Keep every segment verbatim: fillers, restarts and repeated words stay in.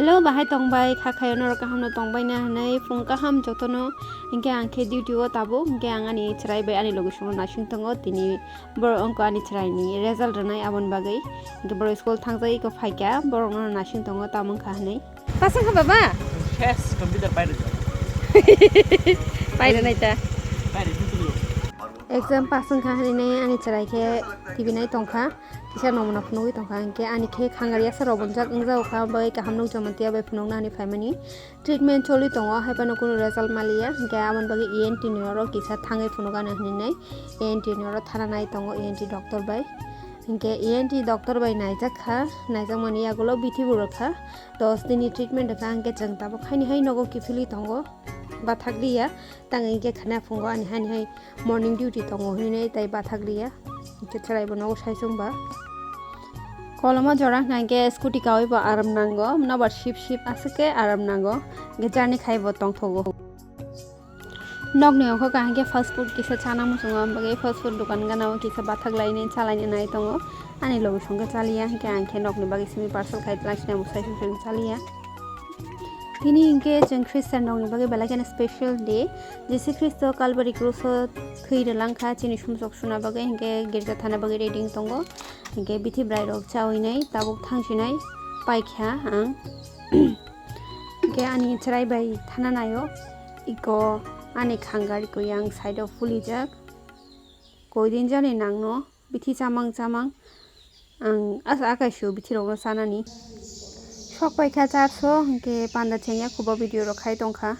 Hello, bahai tongbai, kha khayo norok kaham no tongbai na hinui, phung kaham jotono, hinkhe ang khe duty o tabuk, hinkhe ang ani chwrai bai ani logi songno nasing tongo, tini borok wngkha ani chwrai ni result rwnai aboni bagwi, hinkhe borok school thangjagwi kok phaikha, borok no nasing tongo, tamo wngkha hinui. Pass wngkha baba? Yes, computer pairwjak. Pairwnai ta. Pairwjak. Exam pass wngkha hinui ani chwrai khe tibinai tongkha. Kisa nomuna phunugwi tongkha, hinkhe ani khe khangar yasa rok bonjak wngjago kha, bai kaham nukjakmani tei bai phunukna hinui phaimani. Treatment choli tongo, haiphano kunu result maliya, hinkhe aboni bagwi E N T ni oro kisa thangwi phunukani hinui E N T ni oro thana nai tongo, E N T doctor bai. Hinkhe E N T doctor bai naijak kha, naijakmani yagulo bithi bo rwkha, dos dini treatment rwkha, hinkhe chwng tabuk haini hai nogo kiphilwi tongo, bathak liya, tang hinkhe khana phungo ani haini hai morning duty tongo hinui tei bathak liya. Hinkhe chwrai bo nogo sai chwng ba. Koloma jora hwnkha hinkhe scooty kaui bo aram nango, nobar sip sip aswk khe aram nango, hinkhe journey khai bo tongthogo. Nokni okho kaham khe fast food kisa chana muchungo, bagwi fast food dokan gana o kisa bathak lainai chalainai nai tongo. Ani logi songkhe chaliya, hinkhe ang khe nokni bagwi simi parcel khai tlang sina bo sai sung sung chaliya. Tini hinkhe chwng Christian rokni bagwi belai kheno special day. Jisu Khristo Calvary cross o thwi rwlang kha chini sumsok suna bagwi, hinkhe girja thana bagwi ready wng tongo. Hinkhe bithi bwrai rok chawi nai tabuk thang sinai paikha ang. Hinkhe ani chwrai bai thana naio, iko ani khangar iko yang side o phulijak. Koidin jani nangno bithi chamang chamang ang asa akaisio bithi rokno chanani. Sok paikha church o, hinkhe panda chengya khubo video rok khai tongkha.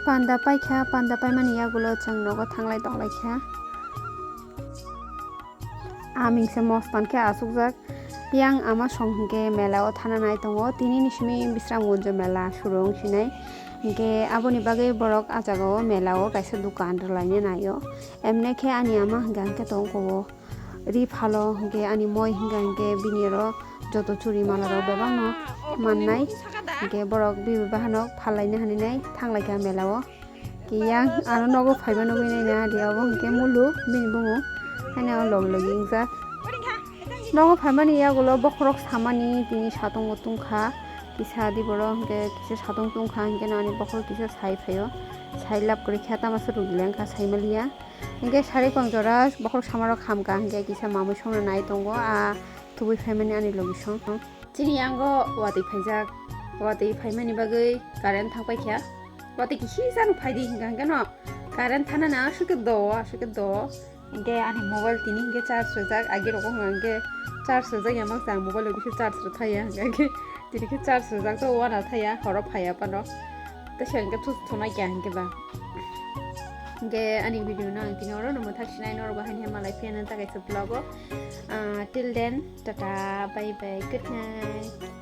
Panda paikha, panda paimani yagulo chwng nogo thanglai tonglaikha. Aming se mostan khe asukjak. Yang ama song hinkhe mela o thana nai tongo. Tini ni simi Bisramganj mela suru wng sinai. Hinkhe aboni bagwi borok ah jaga o mela o kaisa dukan rwlaina naio. Emne khe ani ama hinkha hinkhe tong kubo ri phalo hinkhe ani moi hinkha hinkhe bini oro joto churi mala rok bebak no mannai. Hinkhe borok bibi bahan no phallaina hinwi nai thanglaikha mela o. Kiyang ano nogo phaiba nugwi naina di obo hinkhe mulu bini bumung haino logi logi wngjak. Nogo phaimani yagulo bokhorok samani tini satung bo tungkha, kisa di borok hinkhe kisa satung tungkha hinkhe ani bokhorok kisa sai phaio, sai lab kwrwi khe tamasa rwgile wngkha saimaliya. Hinkhe sari kong jora bokhorok samarok hamkha hinkhe kisa mamwi songna nai tongo a tubui phaimani ani logi song. Chini yango watwi phaijak, watwi phaimani bagwi current thang paikha. Watwi kisi jano phaidi hinkha hinkhe no current thana na aswk khe do, aswk khe do. Hinkhe ani mobile tini hinkhe charge rwjak, agi rogo hinkha hinkhe charge rwjak ya mak jang mobile rok bisi charge rw thaya hinkha hinkhe tini khe charge rwjak to wana thaya horo phaiya phano. Tei se hinkhe thu thunai kha hinkhe ba. Hingke ani video no ang tini oro no mwthak sinai, norok bo haini malai phiya nang takai se vlog o. Ah, till then, tata, bye bye, good night.